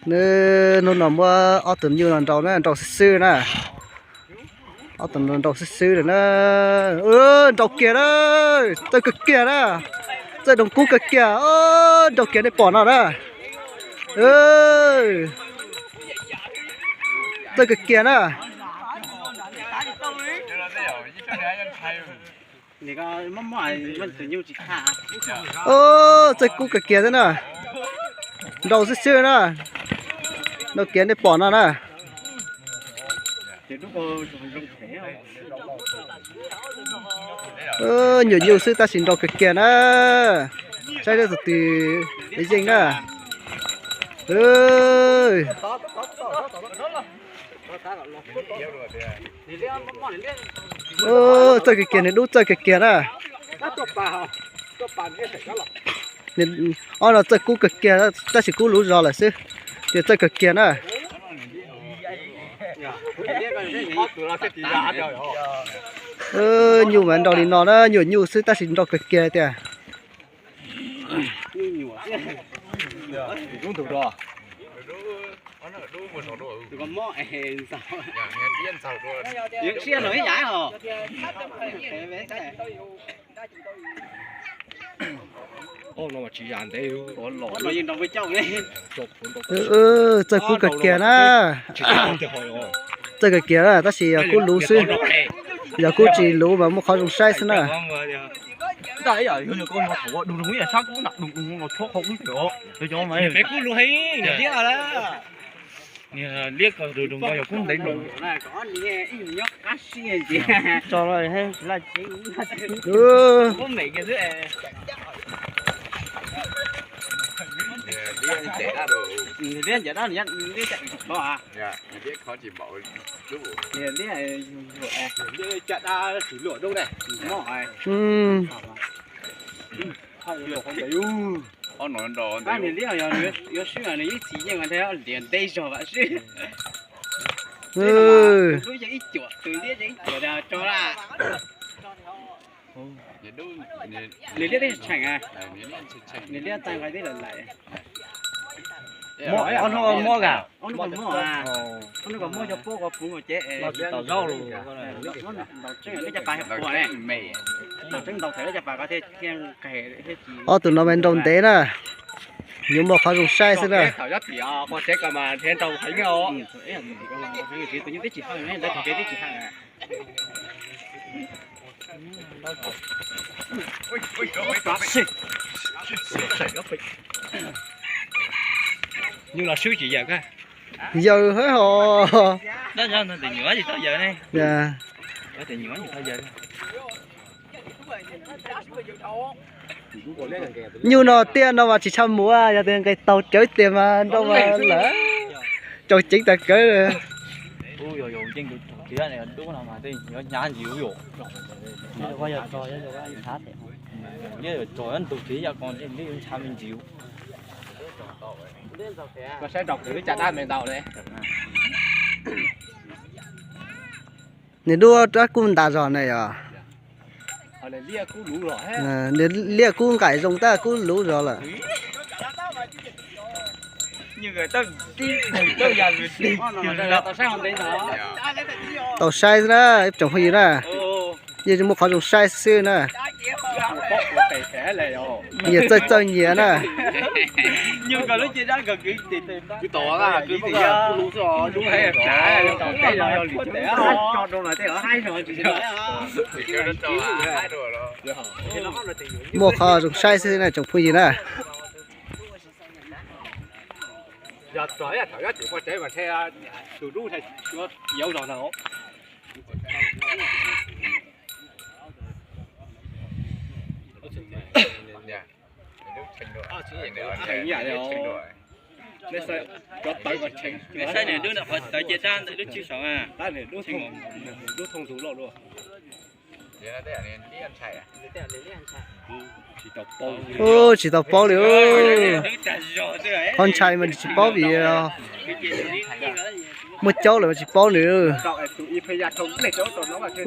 Nws hnub no muab ob tug nyuj no nrau na, nrau xwb xwb na. Ob tug no nrau xwb xwb lawm na. Nrau kiag na, txawj kawg kiag na, txawj doog kub kawg kiag, nrau kiag nej pom no na. Txawj kawg kiag na. Txawj kub kawg kiag xwb na. Nrau xwb xwb na. Nrau kiag nej pom no na. Nyuam nyuj xwb tab sis nrau kawg kiag na. Saib tus twg yeej na. Txawj kiag kiag, nws dub txawj kiag kiag na. Ob no txawj kub kawg kiag tab sis kub luv zog lawm xwb, tias txawj kawg kiag na. Nyuj mas nrau li no na, nyuam nyuj xwb tab sis nrau kawg kiag tiag. Txawj kub kawg kiag na. Txawj kawg kiag na tab sis yog kub luv xwb. Yog kub tsis luv mas muaj qhov zoo saib xwb na. Niam liab yog yuav swb nws ib txhis yeej liam ntej zog vam swb. Tus hlub yog ib cuam, tus liab yog ib cuam tso lawm. Niam liab teb tseem, niam liab tag nqaij teb lawm lawm. Ob hnub muab, ob hnub muab, ob hnub muab cov pob kov puv ces tsis tau zaub lawm. Ntaus tseeb lub caj pas puas ne, ntaus tseeb ntaus thaum lub caj pas ko thiaj thiaj nqes thiab tsis. Ob tug no mas nrau ntev na, yuav muaj qhov zoo saib xwb na. Yawg hab hos. Nyuj no tiaj no mas tsis tshua mus, yog tias nqes taug cawv tiag mas nrau mas lawm. Tsaus ceev tas kawg. Koj saib rau kwv lub caj dab me ntau li. Nws dub dab kub ntas zog na yog. Nws liab kub nqaim zoo tab kub luv zog lawm. Tau saib xwb na ib tsoom phooj ywg na, yeej muaj qhov zoo saib xwb na. Nyias txawj txawj nyias na. Muaj qhov zoo saib xwb na tsoom phooj ywg na. Saib nws dub qhov tawv cia dab ntawm lub tswb saud. Tsis tau paub li. Qhov ntshai mas nws tsis paub vim muaj caub lawm mas tsis paub nws.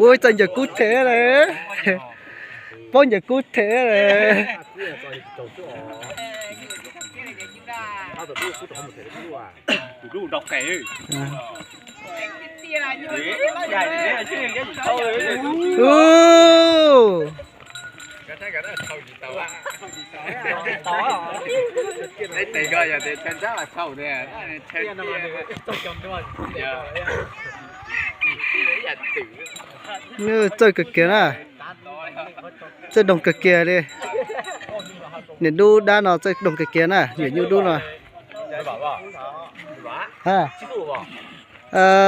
Ua txawj ncaws kub them lawm, paub ncaws kub them lawm. Ub. Txawj kawg kiag na. Txawj doog kawg kiag li. Niam dub dab no txawj doog kawg kiag na, niam nyuj dub no.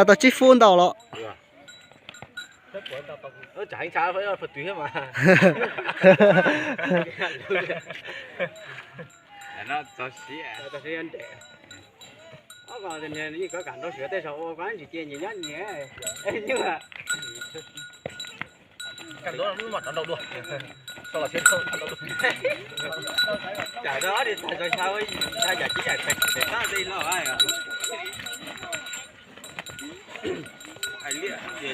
Tau tsib fub ntau los.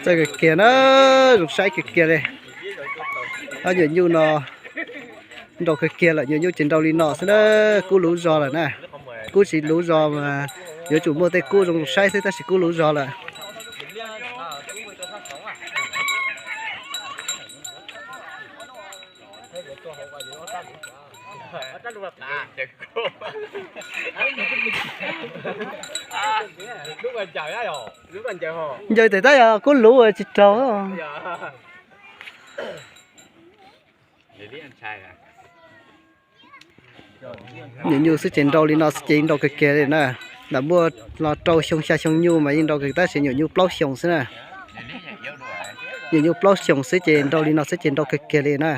Txawj kawg kiag na, zoo saib kawg kiag li. Ob nyuam nyuj no nrau kawg kiag lawm, nyuam nyuj ces nrau li no xwb na, kub luv zog lawm na. Kub tsis luv zog mas yuav tsum muaj tej kub zoo saib xwb, tab sis kub luv zog lawm. Ncaws tes tab yog kub luv tsis raug. Nyuam nyuj xwb ces nrau li no xwb ces nrau kawg kiag li na. Lam muaj los rau xyoo xya xyoo nyuj mas yeej nrau kawg, tab sis nyuam nyuj plaub xyoos xwb na. Nyuam nyuj plaub xyoos xwb ces nrau li no xwb ces nrau kawg kiag li na.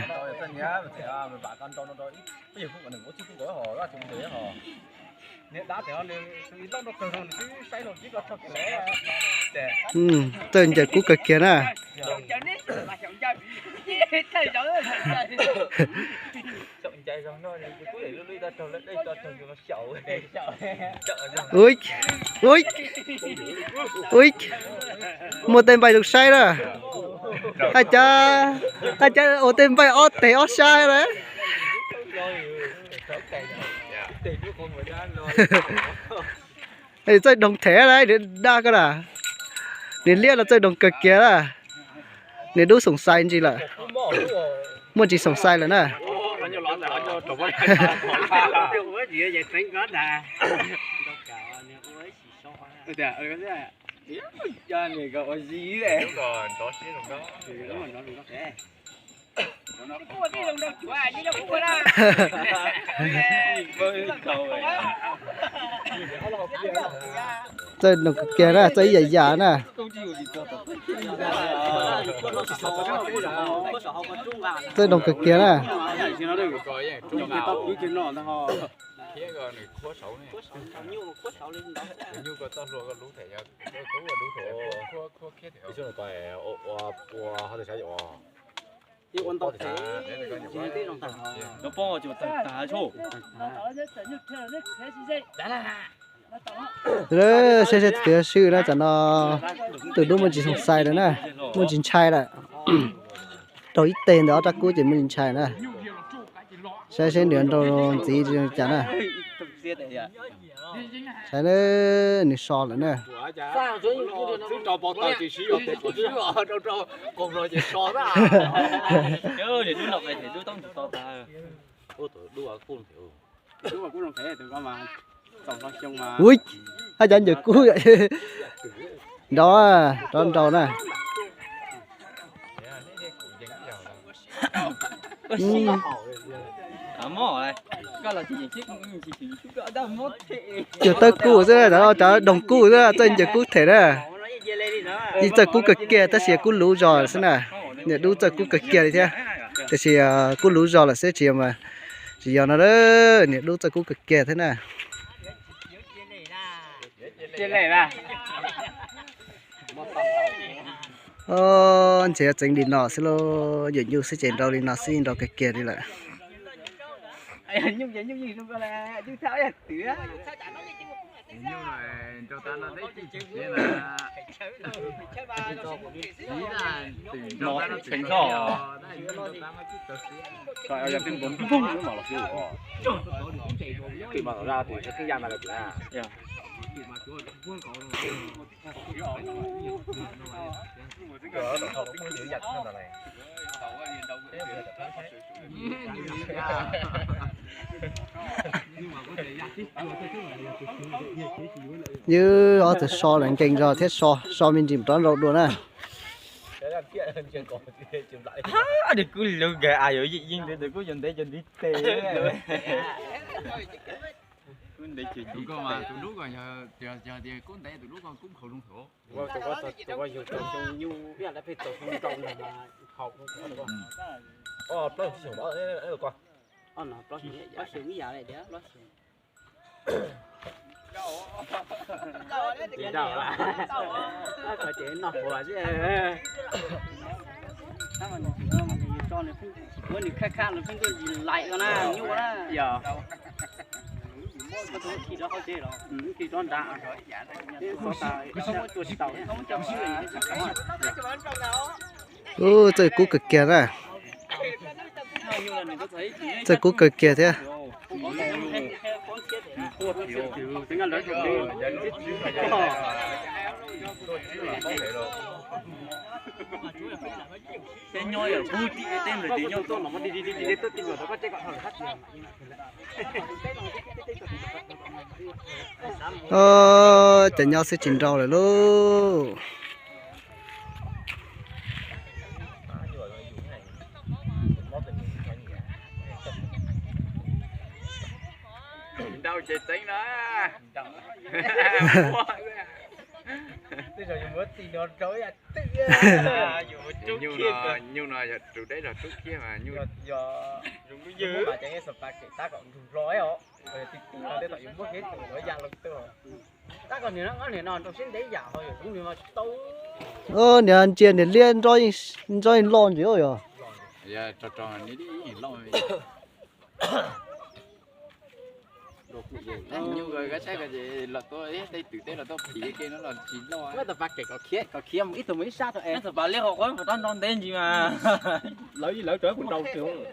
Txawj ncaws kub kawg kiag na. Ui, ui, ui, muaj tej npaij zoo saib na. Haj cas, haj cas ua tej npaij ob teg ob sab na. Txawj doog them na, niam dab koj na. Niam liab no txawj doog kawg kiag na. Niam dub xoom xais ntsis lawm. Muaj ntsis xoom xais lawm na. Txawj doog kawg kiag na, txawj ib yam yam na. Txawj doog kawg kiag na. Saib saib tus swm na, tam no tus dub muaj ntsis xoom xais lawm na, muaj ntsis ntshai lawm. Raug ib teg ntawm ob rab kub ces muaj ntsis ntshai na. Saib seb nws nrau ntxiv li cas na. Saib nws so lawm na. Ui, haj cas ncaws kub nrau, rov nrau na. Cov tawb kub xwb, cov doog kub xwb, txawj ncaws kub them na. Yeej txawj kub kawg kiag tab sis kub luv zog xwb na. Niam dub txawj kub kawg kiag li thiab, tiam sis kub luv zog lawm xwb, tsis yog mas, tsis yog no, niam dub txawj kub kawg kiag thiab na. Ntshe yuav txeev li no xwb lauj, nyuam nyuj xwb ces nrau li no xwb, nrau kawg kiag li lawm. Ywg ob tug so lawm nkees zog thiab, so so me ntsis rov nrau dua na. Nws kuj lug nkag a yuav yeej yeej ntawd kuj yuav ntev cov ntiv tes. Kuj ntev cov ntiv tes. Ces noj quas xwb. Ua nws khaj khaj los pheej tuaj ntsis laim ko na, nyuj na. Yog. Khi rov qab tsev los, khi rov nrad. Muab tua tsis tau, muab coj swb. Ub, txawj kub kawg kiag na. Txawj kub kawg kiag thiab. Cov nyob xwb tsis nrau lawm lauj. Nrau ces txeeb na. Tej zaum yus muab txi no rau ib yam twm. Nyuj no, nyuj no yog rub deb zog rub kiag mas nyuj. Niag ntsia niag liab nroj yeej loj ntsis yog. Nyuj koj saib ko ces los tuaj tej twm teb los tuaj phim ke no los tsis loj. Xav pas liab qhov qhov mas rov nrau ntev ntsis mas. Lawv ib lawv rov nrau,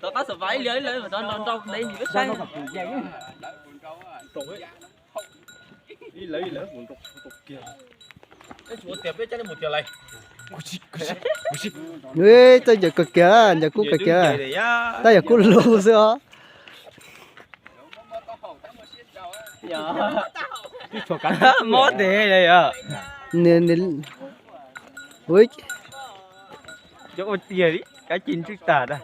rov qab xav pas ib liag ib lawv rov nrau nrau ntev ntsis peb saib. Txawj ncaws kawg kiag, ncaws kub kawg kiag, tab yog kub lug xwb os. Mob tes yog. Cov ua tiag li kab ci ntswj tag na.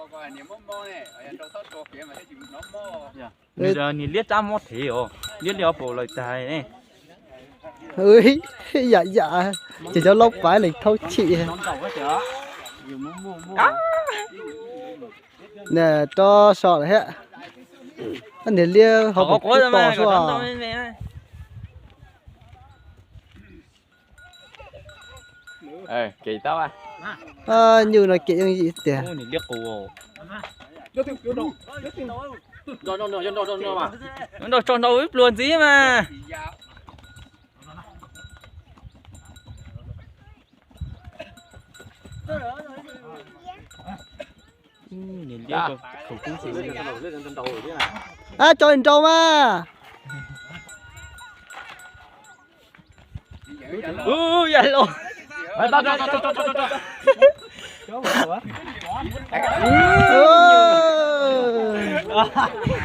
Nws liab rab mob thev os, liab li ob paus lawm tag ne. Yam yam, ces cov laub paiv lees thaub chim. Rov so lawm thiab. Niag liab ho puas kub to xwb os. Kev tau, nyuj no kev yooj yim tiag. Nrau tso nrau ib pluag ntxiv mas. Ab, tso nrau mas.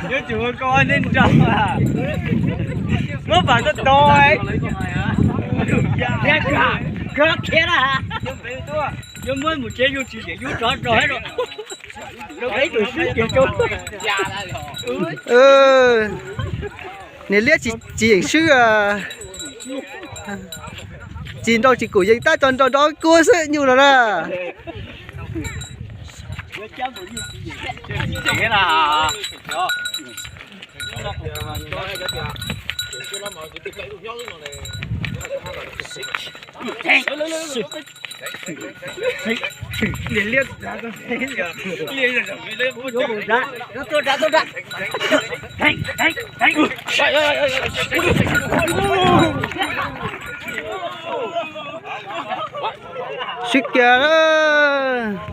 Yuav tsum ua koj neb nrau, muab pas tau to. Yuav muab mus tsev yug tsis yeem yub rov rau rau ib tug swb ces rau. Niag liab tsis yeem swb. Tsis nrau tsis kum yeej tab tso nrau nrau kua xwb nyuj no na. Sib kiag lawm.